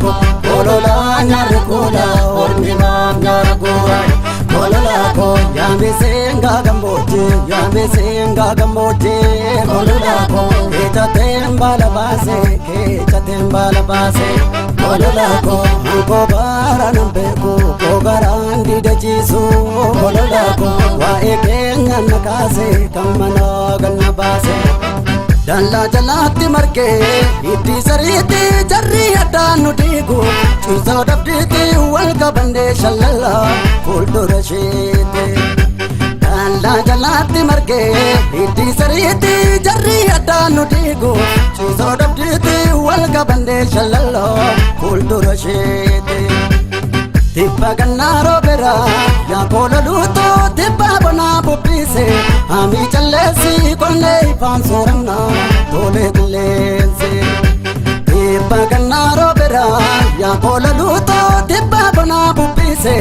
Kololaa ko kololaa nyaara kuula ormi maaf nyaara guura. Kololaa ko yaameseengaa gammoojjii yaameseengaa gammoojjii. Kololaa ko keechateen baala baase keechateen baala baase. Kololaa ko hankoo baara nan beeku koogaraan dida ciisu. Kololaa ko waa'ee keenya na kaase kan manaa ganna baase. Dallaa jalaatti margee itti sariitti jarri addaan nu diigu ciisaa dabdiitti wal qabannee shallala fuuldura isheetti. Dallaa jalaatti margee itti sariitti jarri addaan nu diigu ciisaa dabdiitti wal qabannee shallala fuuldura isheetti. Tibba gannaa roobera yaa koololuutu tibba bonaa bubbise hamii calleessi qonnee ifaan sooranna tolee qilleensi. Tibba gannaa roobera yaa koololuutu tibba bonaa bubbise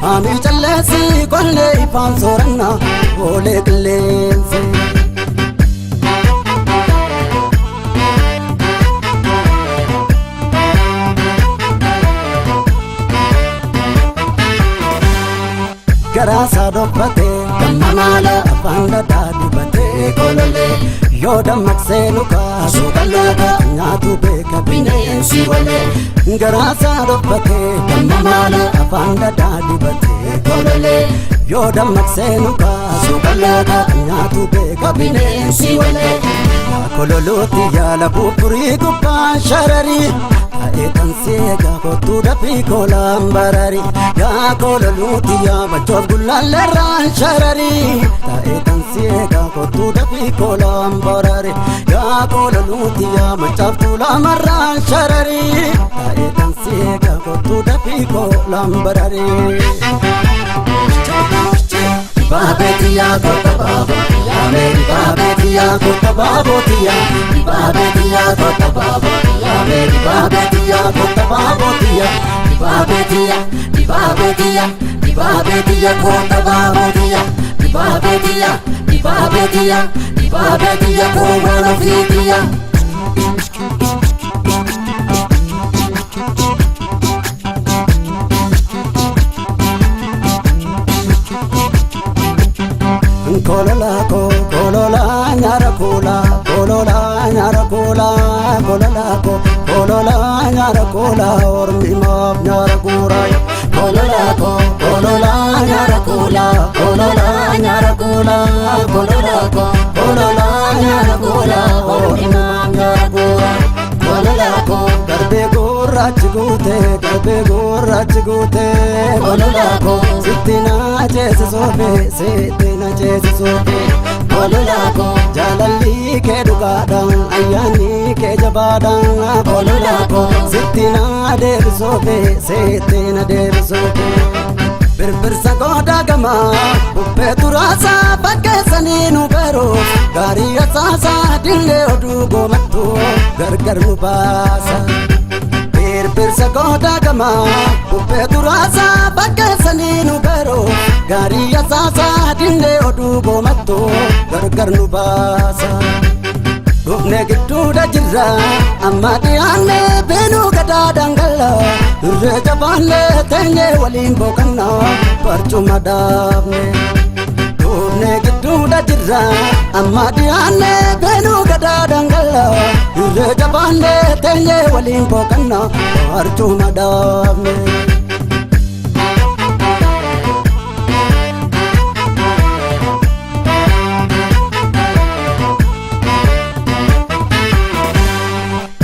hamii calleessi qonnee ifaan sooranna tolee qilleensi. Garaasaa dhokfatee damma maala afaan dhadhaa dibatee kololee yoo dammaqsee nu kaasu qal'oota nyaatu beeka bineensi walee. Garaasaa dhokfatee damma maala afaan dhadhaa dibatee kololee yoo dammaqsee nu kaasu qal'oota nyaatu beeka bineensi walee. Yaa kololuutti yaala buburii gubbaan shararii. Ta'ee kan seegaa kottuu dafii kolaan barari. Yaa kololuuti yaa balchoof gullaalleerraan sharari. Ta'ee kan seegaa kottuu dafii kolaan barari. Yaa kololuuti yaa macaaf tuulamarraan sharari. Ta'ee kan seegaa kottuu dafii kolaan barari. Baabeetiyaa kota baabootiyaa meeri baabeetiyaa kota baabootiyaa baabeetiyaa kota baabootiyaa meeri baabeetiyaa kota baabootiyaa baabeetiyaa baabeetiyaa baabeetiyaa kota baabootiyaa baabeetiyaa baabeetiyaa baabeetiyaa koowwan ofiitiyaa. Kololaa ko kololaa nyaara kuula kololaa nyaara kuula kololaa ko kololaa nyaara kuula ormi maaf nyaara guura. Kololaa ko kololaa nyaara kuula kololaa nyaara kuula kololaa ko kololaa nyaara kuula ormi maaf nyaara guura. Kololaa ko darbee gurraachi guute darbee gurraachi guute. Kololaa ko sitti na ceesisuufi sitti na ceesisuufi. Kololaa ko jaalalli kee dhugaadhaan ayyaanni kee jabaadhaan. Kololaa ko sitti na deebisuufi sitti na deebisuufi. Birbirsa goodaa gamaa bubbee turaasaa fakkeessanii nu baruuf gaarii asaasaa dillee oduu goomattu gargar nu baasa. Birbirsa goodaa gamaa bubbee turaasaa fakkeessanii nu baruuf gaarii asaasaa dillee oduu goomattu gargar nu baasa. Dhufne gidduudha jirra amma dhiyaanne beenuu gadaa dangalla irree jabaanne teenyee waliin boqanna barcuma dhaabne. Dhufne gidduudha jirra amma dhiyaanne beenuu gadaa dangalla irree jabaanne teenyee waliin boqanna barcuma dhaabne.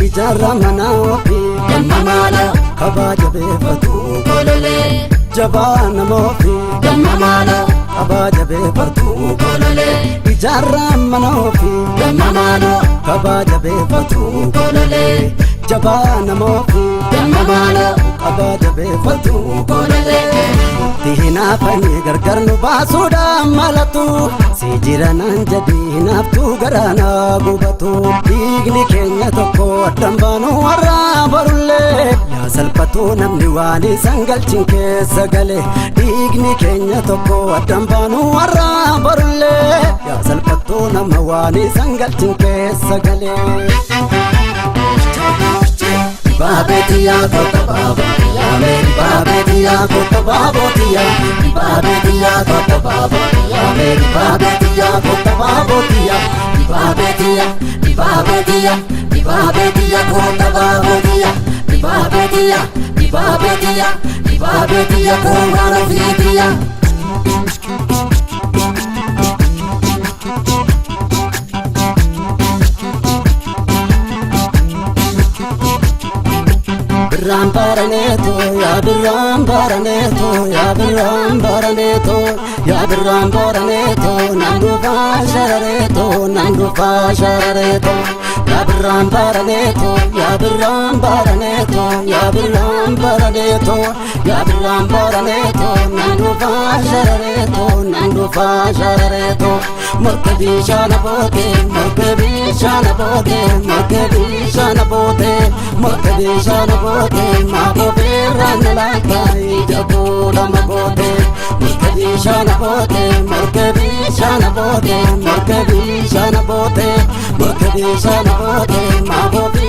Ijaarra mana ofii damma maala kabaa jabeeffatu kololee jabaa nama ofii damma maala kabaa jabeeffatu kololee. Ijaarra mana ofii damma maala kabaa jabeeffatu kololee jabaa nama ofii damma maala kabaa jabeeffatu kololee. Itti hinaafanii gargar nu baasuudhaan malatu si jira naan jedhi hinaaftuu garaa na gubatu. Dhiigni keenya tokko addan baanu warra barullee yaa salphatu namni waan isaan galchin keessa gale. Dhiigni keenya tokko addan baanu warra barullee yaa salphatu nama waan isaan galchin keessa gale. Dibaabeetiyaa kota baabootiyaa mee dibaabeetiyaa kota baabootiyaa dibaabeetiyaa kota baabootiyaa mee dibaabeetiyaa kota baabootiyaa dibaabeetiyaa dibaabeetiyaa dibaabeetiyaa kota baabootiyaa dibaabeetiyaa dibaabeetiyaa dibaabeetiyaa koowwan ofiitiyaa. Birraan baraneeto yaa birraan baraneeto yaa birraan baraneeto yaa birraan baraneeto naan dhufaa sharareeto naan dhufaa sharareeto yaa birraan baraneeto yaa birraan baraneeto yaa birraan baraneeto yaa birraan baraneeto naan dhufaa sharareeto naan dhufaa sharareeto morka bishaan boote morka bishaan boote morka bishaan boote morka bishaan boote maaboo beeraan laata ija kuulama goote morka bishaan boote morka bishaan boote morka bishaan boote morka bishaan boote maaboo.